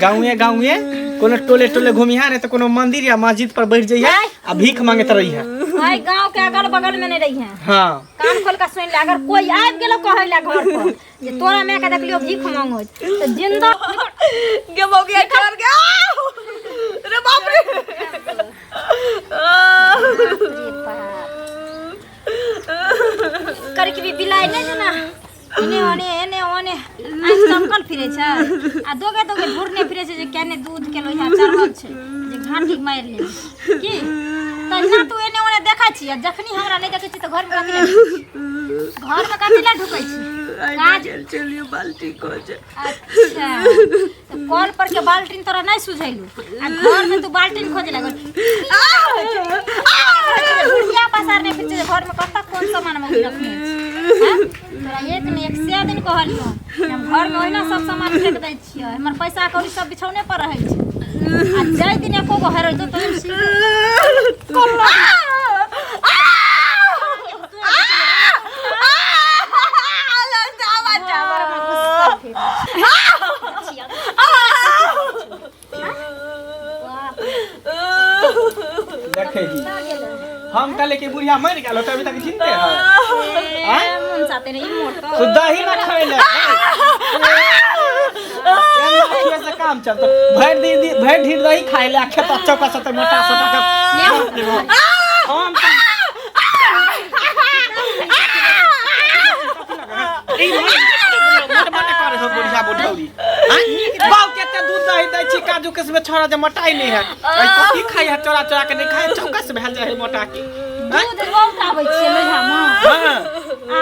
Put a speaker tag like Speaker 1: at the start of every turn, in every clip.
Speaker 1: गाँवे गाँवे कोनो टोले टोले घूमिहा नहीं तो कोनो मंदिर या मस्जिद पर बैठ जइहा आ भीख मांगत रहिहा।
Speaker 2: भाई गांव के अगल बगल में नहीं रही है।
Speaker 1: हाँ।
Speaker 2: कान खोल के सुन ले, अगर कोई आबि गेलो कहै ला घर पर जे तोरा माय के देखलियो भीख मांगो तो जिंदा
Speaker 3: गे मौगिया डर गया। रे बाप रे।
Speaker 2: कर के भी बिलाई नहीं जेना एने ओने एने ओने आँखि चमकल फिरे छै आ दोगे दोगे घुरने फिरे छै जे केने दूध के लोहिया चढ़ल छै जे घाटी मारि ले की तहिना तू एने ओने देखै छी आ जखनी हमरा नहि देखै छी तऽ घरमे कथी लए घरमे कथी लए ढुकै छी? काज
Speaker 3: चलियो बाल्टी खोजे।
Speaker 2: अच्छा, तऽ कल पर के बाल्टीन तोरा नहि सुझैलू आ घर में तू बाल्टीन खोजे लागल। बुढ़िया पसारने फिर छै घर में कतऽ कोन सामान में रखने छै, हैं? तोरा एक ने एक सए दिन कहलियो कि हम घर में ओहिना सब सामान फेंक दै छियै, हमर पैसा कौड़ी सब बिछौने पर रहै छै आ जाहि दिन एको गो हेरेतौ तो हम
Speaker 1: देखे ही हम कहले कि बुढ़िया मर गेल होते, अभी तक जिंदे है।
Speaker 2: ए, मन साथे नहीं मोटो
Speaker 1: तो दही ना खैले से काम चलतो। भरि दिन भरि ढीर दही खाइ ले आ खेत चौका से मोटा सोटा के हम तऽ ई मोट मोट करे हो बुढ़िया बुढ़ौरी। बाप केते दूध दही दै छी काजू किशमिश छोड़ा जे मोटाई नहीं है। कथी खाइ है चोरा चोरा के नहीं खाइ चौकस भेल जाइ है मोटा के।
Speaker 2: दूध बहुत आबै छै लोहिया में।
Speaker 1: हाँ।
Speaker 2: आ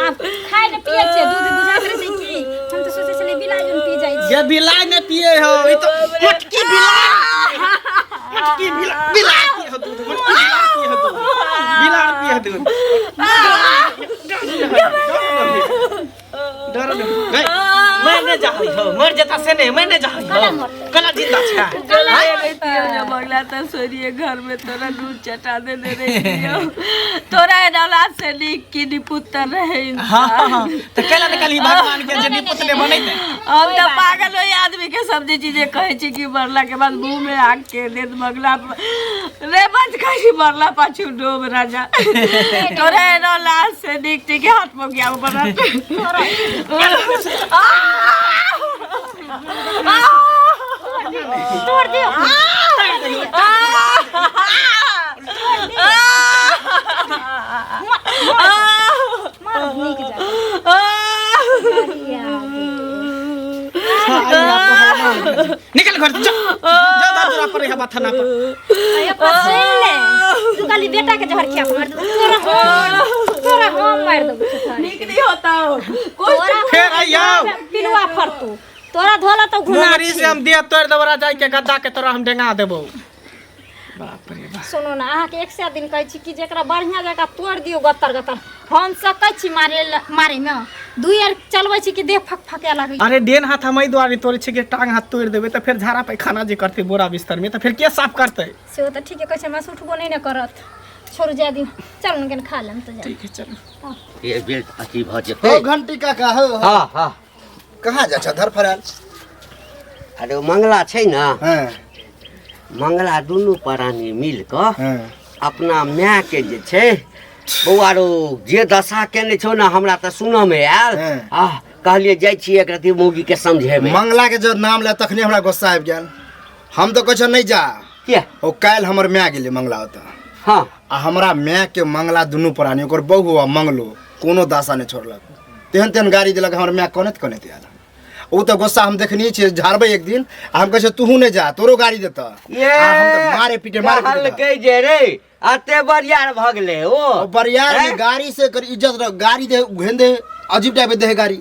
Speaker 2: खाइ ने पियै छै दूध बुझाइत रहै छै की हम तऽ सोचै छलियै बिलाइ जन पी जाइ छै।
Speaker 1: ये बिलाइ ने पिए हो ई तऽ मोटकी बिलाइ मोटकी बिलाइ बिलाइ पिए हो दूध मोटकी बिलाइ पिए हो दूध बिलाइ पिए हो दूध। डर नहीं मैं नहीं जा हो मर जाता से नहीं मैं नहीं जा हो कला जिंदा छै।
Speaker 3: मगला तो सोरिए घर में तोरा दूध चटा दे दे रे तोरा औलाद से नीक की निपुत्र रहे।
Speaker 1: हाँ तो केला निकाली भगवान के जे निपुत्र ने बनैते।
Speaker 3: हम तो पागल हो आदमी के सब जे चीजें कहै छी कि मरला के बाद मुंह में आग के देत मगला रे बच कही मरला पाछू डूब राजा तोरा औलाद से नीक ठीक हाथ में गया बना।
Speaker 2: तोड़ दियो मार नीक जा।
Speaker 1: निकल घर जा जा दादरा पर है बाथना पर।
Speaker 2: सुन ले तू खाली बेटा के जहर खिया मार दे तोरा तोरा हम मार देबो।
Speaker 3: नीक नहीं होता हो
Speaker 2: तोरा
Speaker 1: फेर आइयो
Speaker 2: पिलुआ फरतू तोरा धोला तो घुना
Speaker 1: मुंगरी से हम दिया तोड़ देबो राजा के गद्दा के तोरा हम डेंगा देबो। बाप रे बाप।
Speaker 2: सुनू ना अहाँके एक सए दिन कहै छी कि जेकरा बढ़िया जकाँ तोड़ि दियौ गत्तर गत्तर हम सकै छी मारे मारे में दुई आर चलबै छी कि देह फक फके लागै।
Speaker 1: अरे डेन हाथ हम एहि दुआरे तोड़ै छी कि टांग हाथ तोड़ि देबै तऽ फेर झाड़ा पैखाना जे करतै बोरा बिस्तर में तऽ फेर के साफ करतै?
Speaker 2: सेहो तऽ ठीके कहै छै हमरा से उठबो नहि ने करत। छोड़ू जाय दियौ चलू ने कनि खा लेम तऽ जाय।
Speaker 1: ठीक है चलू।
Speaker 4: ये बेल अथी भऽ जेतै।
Speaker 5: हो घंटी काका हो।
Speaker 4: हाँ हाँ
Speaker 5: कहाँ जा छ धरफड़ायल?
Speaker 4: अरे ओ मंगला छै ने।
Speaker 5: हाँ।
Speaker 4: मंगला दुनू प्राणी मिल कऽ
Speaker 5: हाँ।
Speaker 4: अपना माय के जे छै बौआ रो जे दशा केने छौ ने हमरा तऽ सुनऽ मे आयल।
Speaker 5: हाँ।
Speaker 4: आह कहलियै जाइ छियै एक रति मौगी के समझेबै।
Speaker 5: मंगला के जब नाम ले तखने हमरा गुस्सा आबि गेल। हम तऽ कहै छियै नहि जा।
Speaker 4: किया?
Speaker 5: ओ काल्हि हमर माय गेलै मंगला ओतऽ।
Speaker 4: हाँ।
Speaker 5: आ हमरा माय के मंगला दुनू प्राणी ओकर बहु आ मंगलो कोनो दशा नहि छोड़लक। तेहन तेहन गाड़ी देलक हमर माय कनैत कनैत आयल। ओ तऽ गुस्सा हम देखने छियै झाड़बै एक दिन आ हम कहै छियै तूहू नहि जा तोरो गाड़ी देतऽ।
Speaker 4: ये
Speaker 5: आ हम तऽ मारे पीटे मारे पीटे
Speaker 4: कहलकै जे रे अते बरियार भऽ गेलै ओ।
Speaker 5: ओ बरियार
Speaker 4: हैं?
Speaker 5: में गाड़ी से कर इज्जत रह, गाड़ी दे घेन दे अजीब टाइप दे गाड़ी।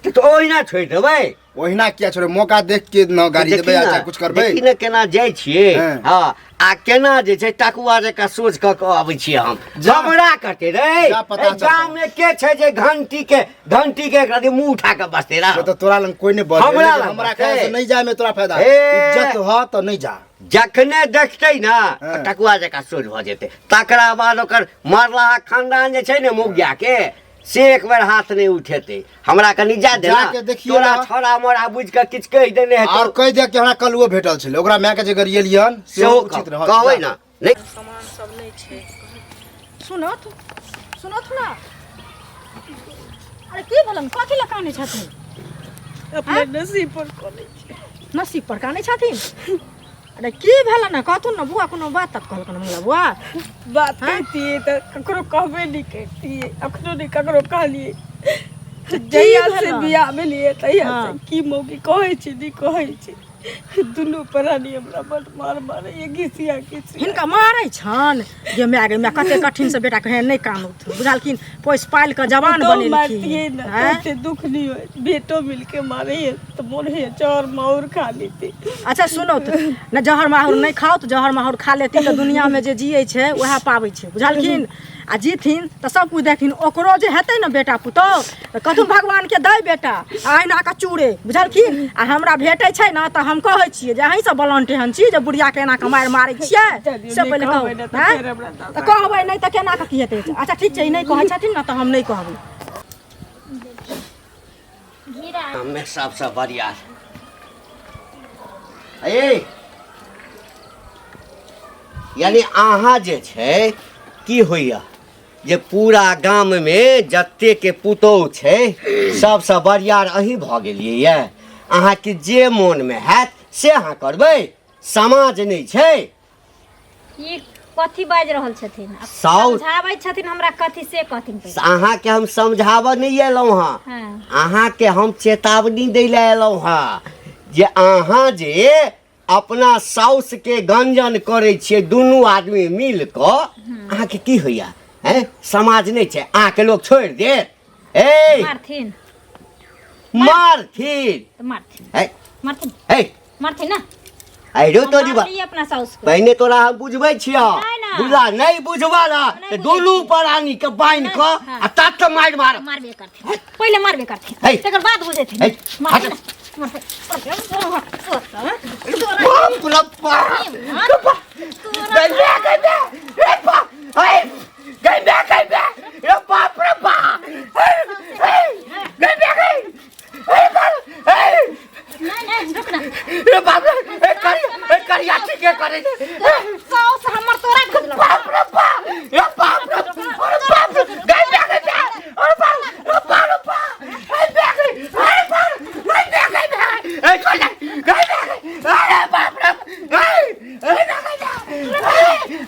Speaker 4: तऽ ओहिना छोड़ि देबै?
Speaker 5: ओहिना किया छोड़े मौका देख के न गाड़ी
Speaker 4: देखी
Speaker 5: देबै
Speaker 4: ने,
Speaker 5: अच्छा कुछ करबै।
Speaker 4: देखी ने केना जाइ छियै।
Speaker 5: हाँ।
Speaker 4: हाँ आ केना जे छै टकुआ जकाँ सोच कऽ कऽ अबै छियै हम।
Speaker 5: जा।
Speaker 4: हमरा कते रे
Speaker 5: जा पता
Speaker 4: एहि
Speaker 5: चलतौ।
Speaker 4: गाम में के छै जे घंटी के एकरा मुंह उठा कऽ बसतै रह?
Speaker 5: से तऽ तोरा लग कोई नहीं बजै,
Speaker 4: हमरा
Speaker 5: लेकिन
Speaker 4: लग
Speaker 5: हमरा
Speaker 4: बजतै।
Speaker 5: कहै से नहीं जाय में तोरा फायदा।
Speaker 4: हे।
Speaker 5: इज्जत ह तऽ नहीं जा।
Speaker 4: जखने देखतै ने
Speaker 5: हाँ।
Speaker 4: टकुआ जकाँ सोझ भऽ जेतै। तकरा बाद ओकर मरलाहा खानदान जे छै ने मुगिया के से एक बेर हाथ नहि उठेतै। हमरा कनि जा दे ना।
Speaker 5: जाके देखियौ
Speaker 4: तोरा
Speaker 5: ना।
Speaker 4: छौड़ा मोरा बुझि कऽ किछु कहि देने हेतौ।
Speaker 5: और कहि दे कि हमरा कलुओ भेटल छलै, ओकरा माय के जे गरियलियन
Speaker 4: सेहो
Speaker 5: सेहो उचित रहत।
Speaker 4: कहबै ना नहि।
Speaker 2: सामान सब नहि छै। सुनत सुनत ना, अरे की भेलन, कथी लए कानै छथिन?
Speaker 3: अपने नसीब पर करै छै।
Speaker 2: नसीब पर कानै छथिन? अरे की भेलन ने, कहथुन ने बुआ, कोनो बात तक कहलकन मंगला बुआ?
Speaker 3: बात कहितियै तऽ ककरो कहबे नहि करितियै, अखनो नहि ककरो कहलियै। जहिया से
Speaker 2: भेलन?
Speaker 3: बियाह भेलियै तहिया से
Speaker 2: हाँ।
Speaker 3: की मौगी कहै छै नहि कहै छै, दुनू प्राणी हमरा बड मार मारैए, घिसिया घिसिया
Speaker 2: हिनका मारै छन जे माय गे माय, कते कठिन से बेटा कहे नहि कानौथ, बुझलखिन, पोसि पालि कऽ जवान
Speaker 3: पुतहु मारतियै
Speaker 2: बनेलखिन।
Speaker 3: ने
Speaker 2: आँय?
Speaker 3: तऽ ओते दुख नहि होइत, बेटो मिलके मारैए तऽ मोन होइए चर माउर खा लेती।
Speaker 2: अच्छा सुनो तऽ ने, जहर माहुर नहि खाउ तऽ जहर माहुर खा लेती तऽ दुनियामे जे जियै छै उएह पाबै छै, बुझलखिन? आ जीथिन तऽ सब कुछ देखथिन। ओकरो जे हेतै ने बेटा पुतोहु तऽ कहथुन भगवानके दै बेटा आ अहिना कऽ चूड़े, बुझलखिन? आ हमरा भेटै छै ने तऽ हम कहै छियै जे अहीं सब बलन टेहन छी जे बुढ़ियाके एना कऽ मारि मारै छियै। से पहिले कहू
Speaker 3: कहबै ने तऽ
Speaker 2: आँय?
Speaker 3: फेर हमरा दशा
Speaker 2: तऽ कहबै नहि तऽ केना कऽ की हेतै? अच्छा ठीक छै, ई नहि कहै छथिन ने तऽ हम नहि कहबै।
Speaker 4: हमे सबसँ बढ़िया ए यानी अहाँ जे छै की होइया जे पूरा गाममे जतेक पुतोहु छै सबसँ बढ़िया अहीं भऽ गेलियै यऽ। अहाँके जे मोनमे हैत से अहाँ करबै, समाज नहि छै।
Speaker 2: ई कथी बाजि रहल छथिन? आब
Speaker 4: साउस
Speaker 2: समझाबै छथिन हमरा कथी से कहथिन पहिले।
Speaker 4: अहाँके हम समझाबऽ नहि एलहुँ हँ।
Speaker 2: हाँ।
Speaker 4: अहाँके हम चेतावनी दै लए एलहुँ हँ जे अहाँ जे अपना साउसके गंजन करै छियै दुनू आदमी मिल कऽ, अहाँके की होइया? हैं, समाज नहि छै? अहाँके लोक छोड़ि देत? ए
Speaker 2: मारथिन।
Speaker 4: मारथिन
Speaker 2: तऽ मारथिन।
Speaker 4: है
Speaker 2: मारथिन।
Speaker 4: है
Speaker 2: मारथिन ना।
Speaker 4: अरे तोरी बा
Speaker 2: मारलियै अपना साउस के।
Speaker 4: पहिने तोरा हम बुझबै छियौ।
Speaker 2: नहि ना।
Speaker 4: बुझला नहि? बुझबा ना
Speaker 2: नहि
Speaker 4: तऽ
Speaker 2: बुझै
Speaker 4: दुनू
Speaker 2: छियै।
Speaker 4: प्राणी के बान्हि कऽ
Speaker 2: हाँ।
Speaker 4: आ तत मारि मार
Speaker 2: मारबे करथिन, पहिले मारबे करथिन,
Speaker 4: है।
Speaker 2: तकर बाद बुझेथिन।
Speaker 4: है,
Speaker 2: मारथिन
Speaker 4: हट।
Speaker 2: ना, मारथिन।
Speaker 4: बाप रे बाप, गई बे, गई बे, रे बाप, हे, गई बे, गई बे, रे बाप रे बाप, हे, हे, गई बे, गई, हे बाप, हे,
Speaker 2: नहीं नहीं, रुक ना।
Speaker 4: रे बाप रे, हे करिया, हे करिया ठीके करे छै।
Speaker 2: साउस हमर तोरा भेजलक।
Speaker 4: बाप रे बाप, रे बाप रे, अरे बाप रे, गई बे, गई बे, अरे बाप रे बाप रे बाप, हे बे, गई, अरे बाप, गई बे, गई बे, हे करिया, गई बे, गई, अरे बाप रे, हे, हे बे, गई बे, हे,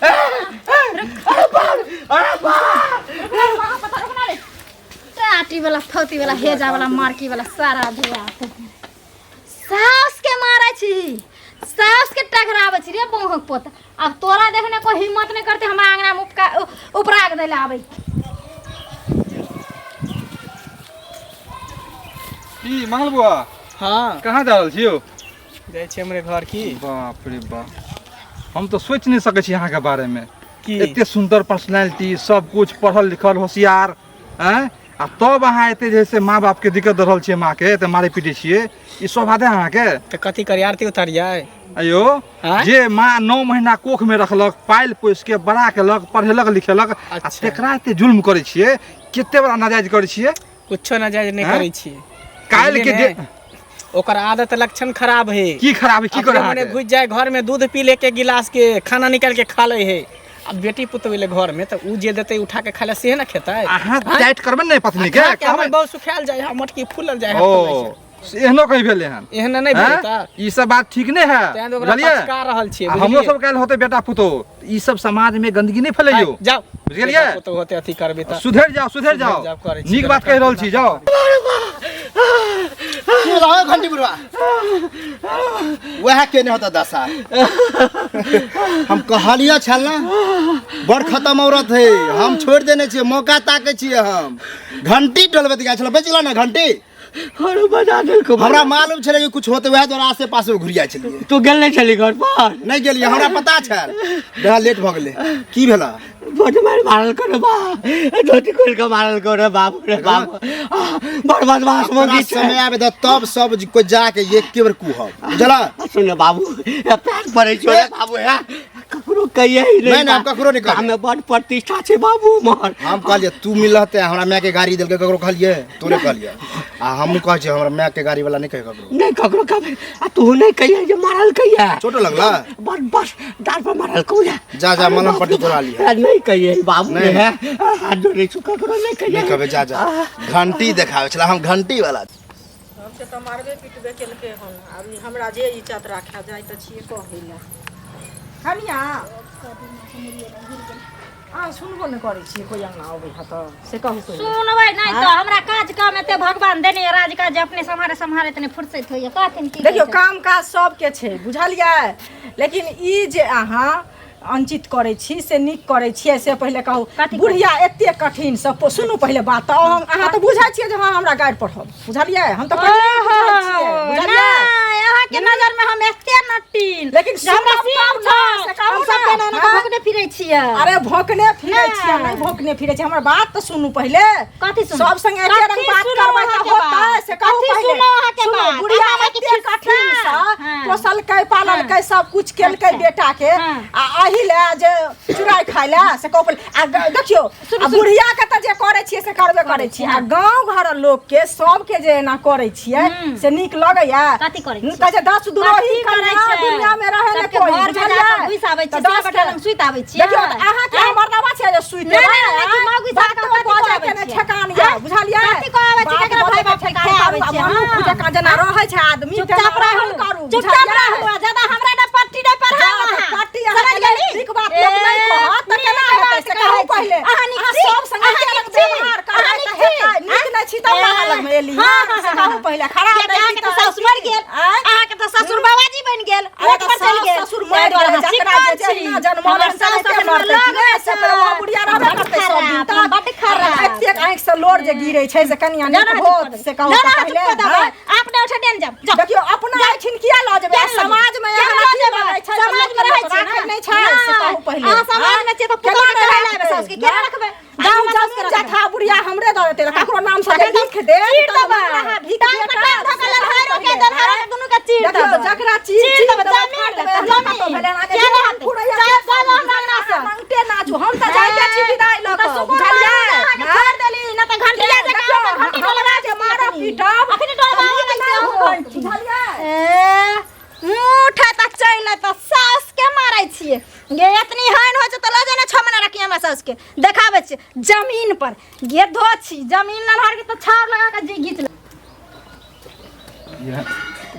Speaker 4: हे, हे, अरे बाप, अरे बाप।
Speaker 2: पता रुक ना रे, टाटी वाला, फौती वाला, हेजा वाला, मार्की वाला, सारा धुआ सास के मारै छी, सास के टकराबै छी रे बहुक पोता। अब तोरा देखने कोई हिम्मत नहीं करते हमरा आंगना में उपका उपराग दै ले आबै।
Speaker 6: की मंगल बुआ?
Speaker 1: हाँ।
Speaker 6: कहाँ जा रहल छी यौ?
Speaker 1: जाइ छी हमरे घर। की
Speaker 6: बाप रे बाप, हम तऽ सोचि नहि सकै छी अहाँके बारेमे।
Speaker 1: की?
Speaker 6: एते सुन्दर पर्सनैलिटी, सब कुछ पढ़ल लिखल होशियार, आँय, आ तब अहाँ एते जे है से माँ बापके दिक्कत दऽ रहल छियै, माँके एते मारै पीटै छियै, ई शोभा दे अहाँके?
Speaker 1: तऽ कथी करी, आरती उतारियै?
Speaker 6: अयो
Speaker 1: आँय?
Speaker 6: जे माँ 9 महीना कोख में रखलक, पालि पोसि के बड़ा केलक, पढ़ेलक लिखेलक, आ
Speaker 1: अच्छा।
Speaker 6: तेकरा एते जुल्म करै छियै, कते बड़ा नाजायज करै छियै।
Speaker 1: कुछो नाजायज नहि
Speaker 6: आँय?
Speaker 1: करै छियै।
Speaker 6: काल्हि के
Speaker 1: बुझलियै
Speaker 6: जे
Speaker 1: ने? ओकर आदत लक्षण खराब है।
Speaker 6: की खराब है? की
Speaker 1: अपने
Speaker 6: करे
Speaker 1: मने
Speaker 6: अहाँके?
Speaker 1: घुसि जाय घर में, दूध पी ले के गिलास के खाना निकाल के खा ले है। अब बेटी पुतोह एलै घर में तऽ उ जे देतै उठा के खाय ला सेहे ने खेतै।
Speaker 6: अहाँ टाइट करबै ने पत्नी के?
Speaker 1: खा के हमर
Speaker 6: कहबै
Speaker 1: बहुत सुखायल जाइ है, मटकी फूलल जाइ है।
Speaker 6: ओ से एहनो कहीं भेलै हन?
Speaker 1: एहन नहि भेलै।
Speaker 6: हैं?
Speaker 1: तऽ
Speaker 6: ई सब बात ठीक नहि है,
Speaker 1: तें ओकरा
Speaker 6: बुझलियै?
Speaker 1: पचका रहल छियै।
Speaker 6: आ हमरो
Speaker 1: बुझलियै?
Speaker 6: सब काल्हि होतै बेटा पुतोह, ई सब समाज में गंदगी नहि फैलैयौ।
Speaker 1: जाओ।
Speaker 6: बुझलियै?
Speaker 1: बेटा पुतोह होतै अथी करबै तऽ
Speaker 6: सुधरि जाओ, सुधरि
Speaker 1: सुधरि
Speaker 6: जाओ।
Speaker 1: जाओ, करै छी,
Speaker 6: नीक बात कहि रहल छी, जाओ।
Speaker 5: की भेलौ घंटी बुढ़वा? वएह केने होता दशा। हम कहलियो छल ना, बड़ खत्म औरत है। हम छोड़ देने छियै, मौका ताके छियै। हम घंटी डोलबैत गेल छल, बचि गेल ना घंटी।
Speaker 4: अरे बजा देलको।
Speaker 5: हमरा मालूम छलै कि कुछ होते, वएह द्वारा आसे पासे घुरिया छलियै।
Speaker 4: तू गेल नहि छली घर पर?
Speaker 5: नहि गेलियै, हमरा पता छल। बड़ा लेट भऽ गेलै। की भेला?
Speaker 4: बड मारि मारल करो बा, धोती खोलि कऽ मारल करो। बाप रे बाप, बड़ बदमाश
Speaker 5: तोरा
Speaker 4: मौगी छै।
Speaker 5: समय आबे तऽ तब सब कोइ जाके एके बेर कुहब, बुझला?
Speaker 4: सुन बाबू, पैर पड़ै छियौ रे बाबू। हे ककरो कहिए ही
Speaker 5: नहीं, नहीं, हम ककरो नहीं कहबै।
Speaker 4: हमें बड़ प्रतिष्ठा छै बाबू हमर।
Speaker 5: हम कहलिए तू मिलते हमरा माय के गाड़ी देलकै, ककरो कहलिए? तोरे कहलिए। आ हमहूँ कहै छियै हमरा माय के गाड़ी वाला नहीं कहे ककरो।
Speaker 4: नहीं ककरो कहबै, आ तू नहीं कहिए जे मारल कहिए।
Speaker 5: चोट लगला?
Speaker 4: बड़ बस डार पर मारल कहिए।
Speaker 5: जा जा मलम पट्टी करा लिया।
Speaker 4: नहीं कहिए बाबू
Speaker 5: नहीं।
Speaker 4: है, हाथ जोड़े छु, ककरो नहीं कहिए।
Speaker 5: नहीं कहबै, जा जा। घंटी देखाबै छला हम, घंटी वाला।
Speaker 7: हमके तऽ मारबे पिटबे केलकै हन, आब ई हमरा जे इज्जत राखा जाइ तऽ छियै कहै लए। कनिया अहाँ सुनबो नहि करै छियै, कोइ अङ्गना अबै है तऽ से कहू पहिले।
Speaker 2: सुनबै नहि तऽ हमरा काज काम एते भगवान देने यऽ, राज काज अपने सम्हारे सम्हारे तने फुर्सत होइए, कहथिन की
Speaker 7: देखियौ
Speaker 2: कहै छै?
Speaker 7: काम काज सबके छै बुझलियै, लेकिन ई जे अहाँ अनुचित करै छी से नीक करै छियै से पहिले कहू।
Speaker 2: कथी?
Speaker 7: बुढ़िया एते कठिन से सुनू पहिले बात, तऽ अहाँ तऽ बुझै छियै जे हँ हमरा गारि पढ़ब, बुझलियै? हम तऽ पहिले बुझै छियै, बुझलियै?
Speaker 2: नहि, अहाँके नजर में हम एते नटीन,
Speaker 7: लेकिन
Speaker 2: जे हमरा
Speaker 7: सुनब
Speaker 2: सीम
Speaker 7: तब ने,
Speaker 2: छै,
Speaker 7: से कहू
Speaker 2: हम सब
Speaker 7: ने,
Speaker 2: केना एना कऽ
Speaker 7: हाँ?
Speaker 2: भोगने फिरै छियै।
Speaker 7: अरे भोकने फिरै छियै,
Speaker 2: नहि।
Speaker 7: नहि भोकने फिरै छियै, हमर बात तऽ सुनू पहिले।
Speaker 2: कथी सुनू?
Speaker 7: सब संगे एके रंग
Speaker 2: कथी
Speaker 7: बात
Speaker 2: सुनू
Speaker 7: करबै तऽ
Speaker 2: अहाँके
Speaker 7: होतै,
Speaker 2: बात?
Speaker 7: से कहू
Speaker 2: कथी
Speaker 7: पहिले।
Speaker 2: सुनू अहाँके
Speaker 7: सुनू,
Speaker 2: बात?
Speaker 7: बुढ़िया
Speaker 2: अहाँ के
Speaker 7: एते
Speaker 2: खिस्सा?
Speaker 7: कठिन सँ
Speaker 2: हाँ।
Speaker 7: पोसलकै पाललकै सब कुछ केलकै
Speaker 2: अच्छा।
Speaker 7: बेटा के,
Speaker 2: हाँ।
Speaker 7: आ एहि लए जे चुराइ खाइ लए से कहू पहिले। आ देखियौ, आ बुढ़िया के तऽ जे करै छियै से करबे करै छियै, आ गाँव घर लोक के सबके जे एना करै छियै से नीक लगैया?
Speaker 2: कथी करै छियै?
Speaker 7: कहै छै 10 द्रोही
Speaker 2: कथी करै
Speaker 7: कन्या
Speaker 2: छै?
Speaker 7: दुनिया में रहे ने
Speaker 2: सबके
Speaker 7: कोई,
Speaker 2: घर में
Speaker 7: बुझलियै?
Speaker 2: जाकऽ घुसि आबै
Speaker 7: तऽ
Speaker 2: छियै,
Speaker 7: दस
Speaker 2: सब गोटा लग सुति आबै छियै।
Speaker 7: देखियौ, तऽ अहाँके
Speaker 2: आँय?
Speaker 7: हम मर्दाबा छियै जे सुति
Speaker 2: नहि,
Speaker 7: देबै,
Speaker 2: नहि, नहि,
Speaker 7: आँय?
Speaker 2: मौगी
Speaker 7: बात
Speaker 2: साथ
Speaker 7: तऽ
Speaker 2: कथी
Speaker 7: बजै
Speaker 2: कहबै
Speaker 7: के नहि
Speaker 2: छियै?
Speaker 7: ठेकान यऽ,
Speaker 2: आँय?
Speaker 7: बुझलियै?
Speaker 2: कथी कहबै छियै?
Speaker 7: बात
Speaker 2: केकरा
Speaker 7: बजै
Speaker 2: भाय
Speaker 7: के
Speaker 2: बाप के
Speaker 7: ठेकान
Speaker 2: खाए आबै
Speaker 7: करू, आ
Speaker 2: छियै?
Speaker 7: मनुख
Speaker 2: हाँ।
Speaker 7: जकाँ जेना रहै छै आदमी,
Speaker 2: चुपचाप
Speaker 7: तेना
Speaker 2: रहू,
Speaker 7: रहल करू,
Speaker 2: चुपचाप
Speaker 7: बुझलियै?
Speaker 2: रहू, आ ज्यादा हमरा ने पट्टी नहि पढ़ाउ
Speaker 7: जा, तऽ
Speaker 2: अहाँ।
Speaker 7: पट्टी अहाँ
Speaker 2: समझ
Speaker 7: के
Speaker 2: गेली?
Speaker 7: नीक बात लोक नहि
Speaker 2: ए,
Speaker 7: कहत, तऽ
Speaker 2: नीक
Speaker 7: केना
Speaker 2: बात
Speaker 7: हेतै से कहू
Speaker 2: कहै छी।
Speaker 7: पहिले।
Speaker 2: अहाँ नीक
Speaker 7: अहाँ
Speaker 2: छी?
Speaker 7: सब संगे
Speaker 2: अहाँ
Speaker 7: एके
Speaker 2: नीक
Speaker 7: रंग
Speaker 2: छी?
Speaker 7: व्यवहार करबै
Speaker 2: अहाँ
Speaker 7: तऽ
Speaker 2: नीक छी?
Speaker 7: हेतै। नीक नहि छी तब
Speaker 2: ए,
Speaker 7: अहाँ लगमे एली,
Speaker 2: हाँ,
Speaker 7: हाँ,
Speaker 2: हाँ,
Speaker 7: से
Speaker 2: हाँ,
Speaker 7: कहू
Speaker 2: हाँ।
Speaker 7: पहिले। खराब
Speaker 2: कियाकि
Speaker 7: नहि छी
Speaker 2: अहाँके तऽ
Speaker 7: तऽ
Speaker 2: सासु मरि गेल,
Speaker 7: आँय?
Speaker 2: अहाँके तऽ ससुर बाबाजी बनि गेल,
Speaker 7: अरे
Speaker 2: वोट
Speaker 7: तऽ
Speaker 2: पर चलि
Speaker 7: सास
Speaker 2: गेल।
Speaker 7: ससुर
Speaker 2: ताहि
Speaker 7: मरि
Speaker 2: दुआरे
Speaker 7: गेलै,
Speaker 2: अहाँ
Speaker 7: जकरा जे
Speaker 2: सिखल छी।
Speaker 7: जहिना जनमल
Speaker 2: हमर
Speaker 7: तेनाहिते
Speaker 2: सास ससुर
Speaker 7: मरतै
Speaker 2: लग
Speaker 7: कि नहि? से पहिले ओ बुढ़िया रहबे
Speaker 2: बड्ड
Speaker 7: करतै सब दिन
Speaker 2: खराब,
Speaker 7: तक।
Speaker 2: बड्ड खराब।
Speaker 7: एतेक आँखि से लोर जे गिरै छै से कनिया
Speaker 2: जाना
Speaker 7: नीक
Speaker 2: चुप
Speaker 7: होत
Speaker 2: कऽ देबै।
Speaker 7: से कहू
Speaker 2: जाना
Speaker 7: तऽ
Speaker 2: चुप
Speaker 7: पहिले,
Speaker 2: कऽ देबै।
Speaker 7: हाँ?
Speaker 2: अपने उठे डेन जाब, जाउ।
Speaker 7: देखियौ, अपना एहिठिन किया लऽ जेबै?
Speaker 2: किया लऽ जेबै?
Speaker 7: समाज में
Speaker 2: किया
Speaker 7: एहन
Speaker 2: लऽ
Speaker 7: अथी
Speaker 2: जेबै?
Speaker 7: लगै छै,
Speaker 2: समाज में रहै छियै
Speaker 7: राखै
Speaker 2: ने?
Speaker 7: नहि छै, से कहू पहिले।
Speaker 2: अहाँ समाज में छियै तऽ पुतोह
Speaker 7: केना
Speaker 2: के
Speaker 7: नहि
Speaker 2: लए लेबै,
Speaker 7: राखतै?
Speaker 2: सासुके केना रखबै?
Speaker 7: आ
Speaker 2: गाँव में
Speaker 7: जमीन
Speaker 2: सासुके रखबै।
Speaker 7: जथा बुढ़िया हमरे दऽ देतै, ककरो नाम से जे लिख देत,
Speaker 2: चीर
Speaker 7: तऽ
Speaker 2: देबै।
Speaker 7: हमरा भीख
Speaker 2: टांग पर
Speaker 7: भेटत,
Speaker 2: टांग धऽ कऽ
Speaker 7: से
Speaker 2: ललहारो के,
Speaker 7: कहू
Speaker 2: दलहारो के दुनू के चीर
Speaker 7: देखियौ,
Speaker 2: देबै।
Speaker 7: जकरा चीर
Speaker 2: चीर
Speaker 7: चीर
Speaker 2: देबै,
Speaker 7: देबै,
Speaker 2: जमीन
Speaker 7: फाड़
Speaker 2: देबै,
Speaker 7: देबै,
Speaker 2: जमीन।
Speaker 7: कतौ भेलै, अहाँके
Speaker 2: किया
Speaker 7: जे
Speaker 2: नहि हेतै?
Speaker 7: फुरैया
Speaker 2: चल,
Speaker 7: से
Speaker 2: चल हमरा अंगना से।
Speaker 7: नंगटे नाचू, हम तऽ जाइते छी विदाई लऽ
Speaker 2: तऽ
Speaker 7: कऽ,
Speaker 2: सुकुन
Speaker 7: बुझलियै?
Speaker 2: मारू, अहाँके
Speaker 7: हाँ?
Speaker 2: छोड़ि देली, नहि तऽ घंटिया जकाँ
Speaker 7: देखियौ,
Speaker 2: अहाँके घंटी डोलबा
Speaker 7: हमरा जे मारब पीटब,
Speaker 2: अखनी डोलबा
Speaker 7: तऽ नीक
Speaker 2: लगै
Speaker 7: नहि
Speaker 2: छै
Speaker 7: होत, बुझलियै?
Speaker 2: ए, मुँह उठे तऽ चलि अयतऽ, सासके मारै छियै गे। एतनी हानि होइ छै तऽ लऽ जाउ ने 6 महीना रखी हमरा सासके, देखाबै छियै जमीन पर गे धो छी जमीन नन्हर के तऽ छाउर लगा कऽ जे घीच ले।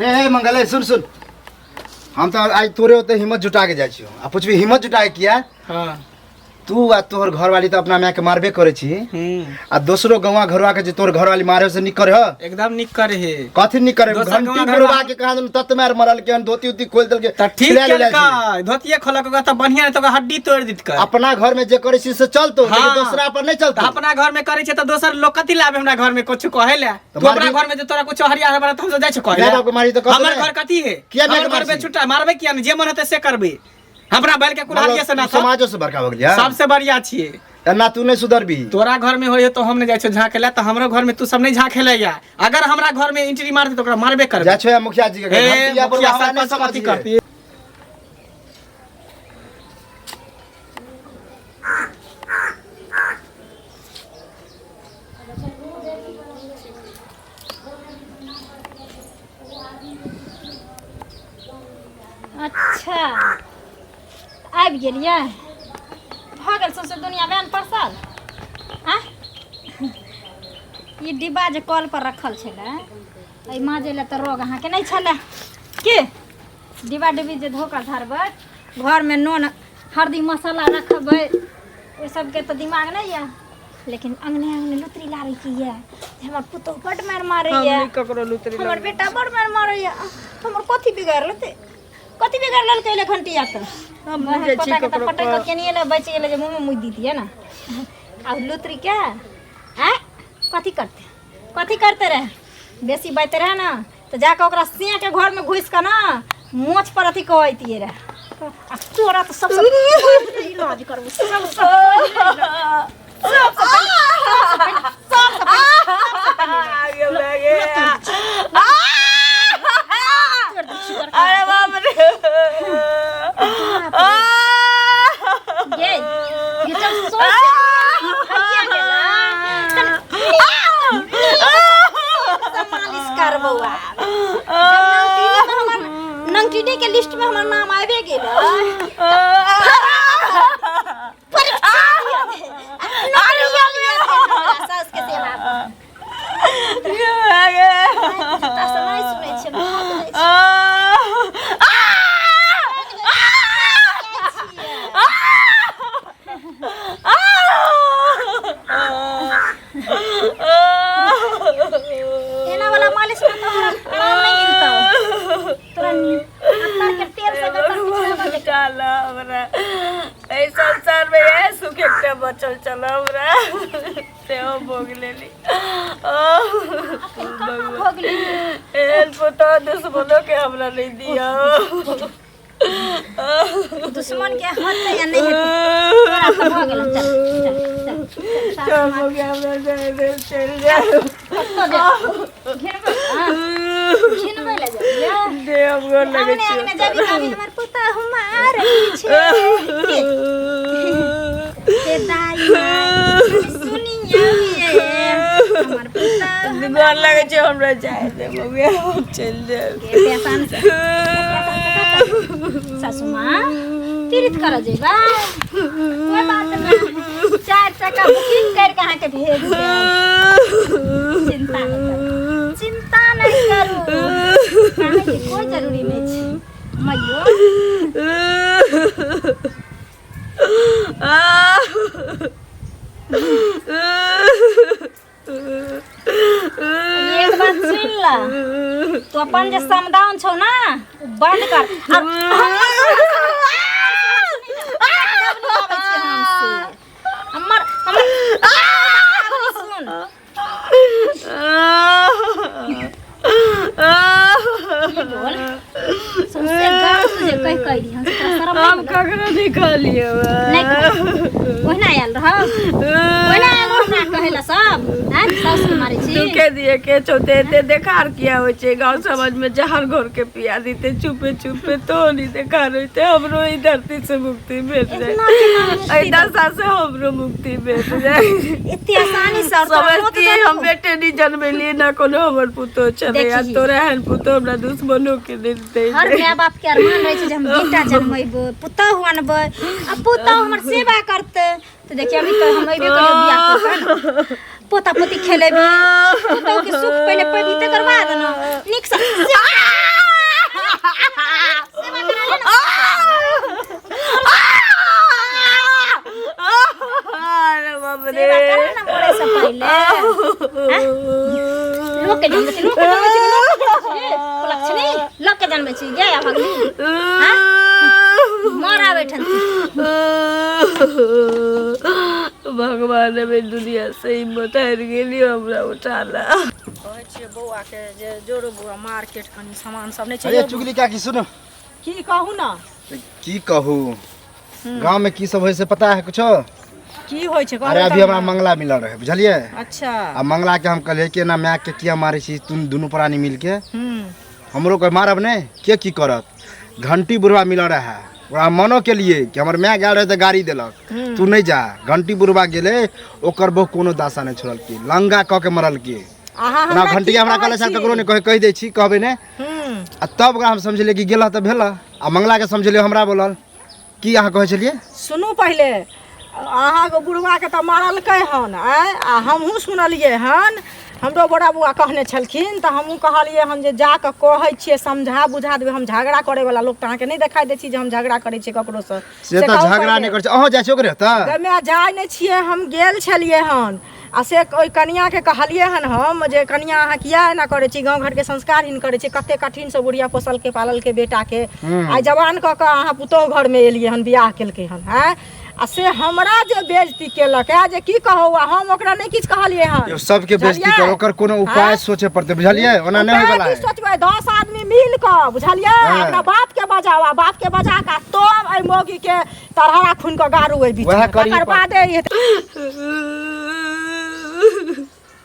Speaker 5: रे मंगल, सुन सुन, हम तऽ आइ तोरे ओते हिम्मत जुटा के जाइ छियौ। आ पुछबी हिम्मत जुटा के किया?
Speaker 1: हाँ।
Speaker 5: तू आ तोहर घरवाली तऽ अपना माय के मारबे करै छी,
Speaker 1: हम्म।
Speaker 5: आ दोसरो गौवा घरवा के जे तोहर घरवाली मारे से नीक करे ह?
Speaker 1: एकदम नीक करे हे।
Speaker 5: कथी नीक करे?
Speaker 1: दोसर
Speaker 5: घंटी
Speaker 1: गौवा
Speaker 5: पुरवा
Speaker 1: घरवा
Speaker 5: के कहाँ दुनू तत मार मरल के हन, धोती उती खोल देलके,
Speaker 1: तऽ ठीक
Speaker 5: खिला लेले
Speaker 1: केलकै,
Speaker 5: छी।
Speaker 1: धोतिये खोलक ओकरा तऽ बढ़िया, नहि तऽ ओकरा हड्डी तोड़ि देतकै।
Speaker 5: अपना घर में जे करे छी से चलतो, लेकिन
Speaker 1: हाँ।
Speaker 5: दोसरा पर नहीं चलतो।
Speaker 1: तऽ अपना घर में करे छै तऽ दोसर लोग कथी लाबे हमरा घर में कुछ कहे ले?
Speaker 5: तऽ
Speaker 1: तू अपना
Speaker 5: मारबी-
Speaker 1: घर में जे तोरा कुछ हरिया हरबरा तऽ हम सब जाइ छै कहे
Speaker 5: माय
Speaker 1: ले।
Speaker 5: बाप के मारी तऽ कहतौ
Speaker 1: हमर
Speaker 5: ने।
Speaker 1: घर कथी है?
Speaker 5: किया माय
Speaker 1: हमर
Speaker 5: के
Speaker 1: घर में
Speaker 5: मारसी?
Speaker 1: छुट्टा मारबै किया नहि? जे मन हेतै से करबै। हमरा बैल के कुल्हाड़िये से ना
Speaker 5: समाजो से बड़का भऽ गेलियै।
Speaker 1: सबसे बढ़िया छियै।
Speaker 5: एना तू नहीं सुधरबी।
Speaker 1: तोरा घर में होय तो हम नहीं जाइ छियौ झाँके ले, तऽ हमरो घर में तू सब नहीं झाँके ले या। अगर हमरा घर में एंट्री मारतै तऽ ओकरा मारबे करबै।
Speaker 5: जाइ छौ मुखिया जी के घर,
Speaker 1: ए,
Speaker 5: घंटिया पर
Speaker 1: मुखिया
Speaker 5: हमरा नहीं
Speaker 1: सरपंच कथी
Speaker 5: समझिए।
Speaker 1: करती?
Speaker 2: अच्छा आबि गेलियै, भऽ गेल सौंसे दुनिया वैन परसल। आँ ई डिब्बा जे कल पर रखल छलै, एहि माँजै लए तऽ रोग अहाँके नहि छलै की? डिब्बा डिब्बी जे धो कऽ धरबै, घरमे नून हरदी मसाला रखबै, ओहि सबके तऽ दिमाग नहि यऽ, लेकिन अङ्गने अङ्गने लुतरी लारैके यऽ जे हमर पुतोहु बड्ड मारि मारैए,
Speaker 7: ककरो लुतरी
Speaker 2: हमर बेटा बड़ मारि मारैए, हमर कथी बिगाड़ि लेतै? कथी बिगाड़ि लेलकै एले घंटिया तऽ
Speaker 7: हम नहि जाइ छी
Speaker 2: पता के तऽ
Speaker 7: ककरो
Speaker 2: पटकि कऽ केनिये ने बचि गेलै जे मुँहमे मुँह दितियै ने। आब लुतरी के आँय कथी करतै? कथी करते रहे? बेसी बाजते रहे ने तऽ जाकऽ ओकरा सेके घरमे घुसि कऽ ने मोछ पर अथी कहतियै रहे। आ तोरा तऽ सबसँ पहिले इलाज करबो, सबसँ पहिले इलाज।
Speaker 3: अरे बाप रे।
Speaker 2: हमर नाम आबि गेल परीक्षा दिअ दे। आ नौकरियो लिअ दे हमरा सासु के सेवा पर। जूता से नहि सुनै छियै, भागि जाइ छियै। एना वाला मालिश में तो हमरा आराम नहीं मिलता तोरा अत्तर के तेल से गटर पिछावा दे
Speaker 3: चल हमरा एहि संसार में इएह सुख एकटा बचल चल हमरा सेहो भोग लेली
Speaker 2: अखन कहाँ भोग लेली
Speaker 3: एहन पुतोह दुश्मनो के हमरा नहीं दिया
Speaker 2: दुश्मन के हाथ या नहीं हेतै तोरा तऽ भऽ गेल चल चल चल चल
Speaker 3: चल हो गया हमरा जाए दे चल जा
Speaker 2: कतऽ जा घिनबै हाँ घिनबै लए जाबियै
Speaker 3: दे हम गोर लगे
Speaker 2: अंगने अंगने जाबी कभी हमर पुतहु मारै छै के दाई माई सुनियौ ये हमर पुतहु
Speaker 3: गोर लगे छै हमरा जाए दे बबुआ हम चल जाए
Speaker 2: के पेशान से सासू माँ तीर्थ करऽ जेबा कोई बात नहीं चार चक्का बुकिंग करके अहाँके भेज देब चिंता नहीं करू चिंता नहीं करू अहाँके कोई जरूरी नहीं छै मैयो एक बात सुन ल तू अपन जे समदाउन छौ ना उ बंद कर और हमर हमर हमर सुन की बोल सौंसे गाँव तुझे कहि कहि दी हम तोरा शरम
Speaker 3: हम
Speaker 2: नहीं
Speaker 3: ककरो नहीं कहलिए
Speaker 2: नहीं ओहिना आयल रह ओहिना आयल रह हमरा कहै ला सब आँय साउस के मारै छी
Speaker 3: दुखे दिए के चौथे एते देखार किया होइ छै गांव समाज में जहर घोर के पिया दीते चुपे चुपे तो नहीं देखार होते हमरो ई धरती से मुक्ति भेट जाए
Speaker 2: इतना केना मुक्ति
Speaker 3: एहि दशा से हमरो मुक्ति भेट जाए
Speaker 2: एते आसानी से और तोरा
Speaker 3: समझती
Speaker 2: गोत
Speaker 3: हम बेटे नहीं जन्मेलिए ना कोनो हमर पुतोह छलै आ
Speaker 2: देखी।
Speaker 3: तोरा एहन पुतोह हमरा दुश्मनो के नहीं दे
Speaker 2: हर माय बाप के अरमान रहै छै जे हम बेटा जन्मेबै पुतहु अनबै आ पुतहु हमर सेवा करतै तऽ देखिए अभी तऽ हम अयबे करियो बियाह कऽ ने पोता पोती खेलेबी पुतहु के सुख पहिले पेबी तकर बाद ने नीक से सेवा करा ले ने।
Speaker 3: अरे बाप रे
Speaker 2: सेवा करा ने मरे से पहिले हैं? लोक के जन्म छै लोक के जन्म छै लोक के जन्म छै कुलक्षणी लोक के जन्म छै गे भगनी हैं मर आबै ठन
Speaker 3: भगवान हमें दुनिया से हिम्मत हारि गेली हमरा उठाला
Speaker 7: कहै छियै बौआके जे जोरो बौआ मार्केट कनि सामान सब नहि छै
Speaker 5: अरे चुगली काकी सुनो
Speaker 7: की कहू ने
Speaker 5: की कहू गांव में की सब होइ से पता है कुछो
Speaker 7: की होइ छै कहू
Speaker 5: अरे अभी
Speaker 7: तब
Speaker 5: हमरा
Speaker 7: ने।
Speaker 5: मंगला मिलल रहे बुझलियै
Speaker 7: अच्छा
Speaker 5: आ मंगला के हम कहलियै कि एना माय के किया मारै छी तुम दुनू प्राणी मिल के
Speaker 7: हम्म
Speaker 5: हमरो कोई मारब नहीं के की करत घंटी बुढ़वा मिलल रहे ओकरा मनो के लिए कि हमर माय गेल रहे तऽ गाड़ी देलक तू नहीं जा घंटी बुढ़वा गेलै ओकर बहु कोनो दासा नहीं छोड़लकी लंगा कऽ के मरलकी
Speaker 7: अहाँ
Speaker 5: ओना
Speaker 7: हमरा
Speaker 5: घंटी
Speaker 7: की
Speaker 5: हमरा
Speaker 7: कहै
Speaker 5: कहले
Speaker 7: छी?
Speaker 5: ककरो नहीं कहि कहि दै छी कहबै नहि
Speaker 7: हम्म
Speaker 5: आ तब ओकरा हम समझलियै कि गेलह तऽ भेलह आ मंगला के समझलियै हमरा बोलल की अहाँ कहै छलियै
Speaker 7: सुनू पहिले अहाँके बुढ़वाके तऽ मारलकै हन आँय आ हमहूँ सुनलियै हन हमरो बड़ा बौआ कहने छलखिन तऽ हमहूँ कहलियै हन जे जा कऽ कहै छियै समझा बुझा देबै हम झगड़ा करैवला लोक तऽ अहाँके नहि देखाइ दै छी जे हम झगड़ा करै छियै ककरोसँ
Speaker 5: से तऽ
Speaker 7: कहू
Speaker 5: झगड़ा
Speaker 7: पहिले।
Speaker 5: नहि करै छै अहाँ जाइ छियै ओकरे तऽ
Speaker 7: गमे जाइ नहि छियै हम गेल छलियै हन आ से ओहि कनिआँके कहलियै हन हम जे कनिआँ अहाँ किया एना करै छी गाँव घरके संस्कारहीन करै छी कते कठिनसँ बुढ़िया पोसलकै पाललकै बेटाके आइ जवान कऽ कऽ अहाँ पुतोहु घरमे एलियै हन बियाह केलकै हन आँय आ से हमरा जे बेइज्जती केलक है जे की कहू आ हम ओकरा नहि किछु कहलियै हन
Speaker 5: यौ सबके बेइज्जती
Speaker 7: बुझलियै?
Speaker 5: कर ओकर कोनो उपाय
Speaker 7: आँय?
Speaker 5: सोचे पड़तै बुझलियै ओना नहि
Speaker 7: उपाय
Speaker 5: होय वला
Speaker 7: की
Speaker 5: है
Speaker 7: सोचबै 10 आदमी मिल कऽ बुझलियै
Speaker 5: हाँ।
Speaker 7: अपना बाप के बजाओ आ बाप के बजा कऽ तब एहि मौगी के तरहरा खून कऽ गारू एहि बीच
Speaker 5: वएह
Speaker 7: में।
Speaker 5: करही
Speaker 7: तकर
Speaker 5: पड़तै।
Speaker 7: बादे ई हेतै।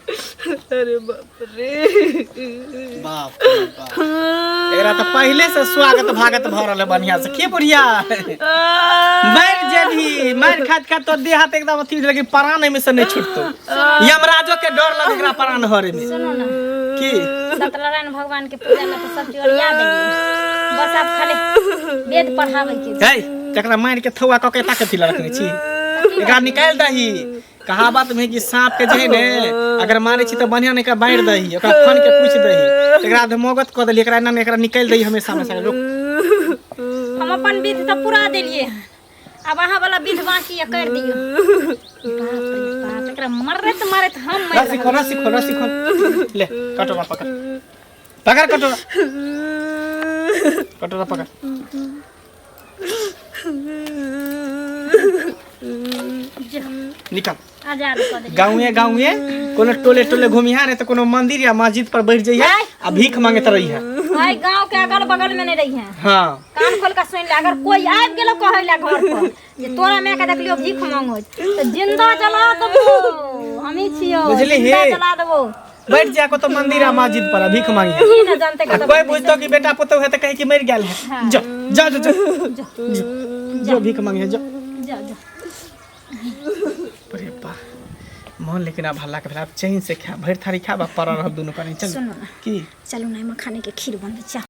Speaker 3: अरे बाप रे
Speaker 1: बाप रे बाप एकरा तऽ पहिले से स्वागत भागत भऽ रहल है बढ़िया से के बुढ़िया मर जेबही मारि खात खात तो देह हाथ एकदम अथी लेकिन प्राण एहिमे से नहीं छूटतो यमराजो के डर लगे एकरा प्राण हरे में
Speaker 2: सुनू ने
Speaker 1: की
Speaker 2: सत्यनारायण भगवान के पूजा ला तऽ सब चीज ओरिया देलियै बस आब खाली वेद पढ़ाबै के छै।
Speaker 1: है तकरा मारि के थौआ कऽ के एता कथी लए रखने छी एकरा निकालि दही कहावत में कि सांप के जे है ने अगर मारे छी तऽ बढ़िया नहीं बाँटि दही ओकरा फन के पूछि दही एकरा मगत कऽ देली एकरा एना ने एकरा निकालि दही हमेशा हमेशा रुक
Speaker 2: हम अपन विध तऽ पूरा देलियै हन आब अहाँ वाला विध बाकी यऽ कर दियौ बाप रे बाप एकरा मरैत मरैत हम मरि
Speaker 1: रस्सी खोल रस्सी खोल रस्सी खोल ले कटोरा पकड़ पकड़ कटोरा कटोरा पकड़ निकाल
Speaker 2: आजाद कऽ देलियै
Speaker 1: गाँवे गाँवे कोनो टोले टोले घुमिहा नहीं तो कोनो मंदिर या मस्जिद पर बैठ जइहा आ भीख मांगत रहिहा
Speaker 2: भाई गांव के अगल बगल में नहीं रही है
Speaker 1: हाँ
Speaker 2: कान खोल के सुन ले अगर कोई आबि गेलो कहै ला घर पर जे तोरा माय के देखलियो भीख मांगो तऽ जिंदा जला देबो हमही छियो
Speaker 1: बुझलिही?
Speaker 2: जिंदा जला देबो
Speaker 1: बैठ जा को तो मंदिर आ मस्जिद पर आ भीख मांगिहा
Speaker 2: ई न जानते
Speaker 1: आ
Speaker 2: कतऽ
Speaker 1: कोई बुझतो कि बेटा पुतोह है तो कहे कि मर गेल है जा जा जा जा जो भीख मांगे जा
Speaker 2: जा जा
Speaker 1: अरे बा मन लेकिन आब हल्ला के भेल आब चैन से खा भरि थारी खाब आ पड़ल रहब दुनू प्राणी चल
Speaker 2: सुनू ना
Speaker 1: की
Speaker 2: चलू ना मखाने के खीर बनबै चाह।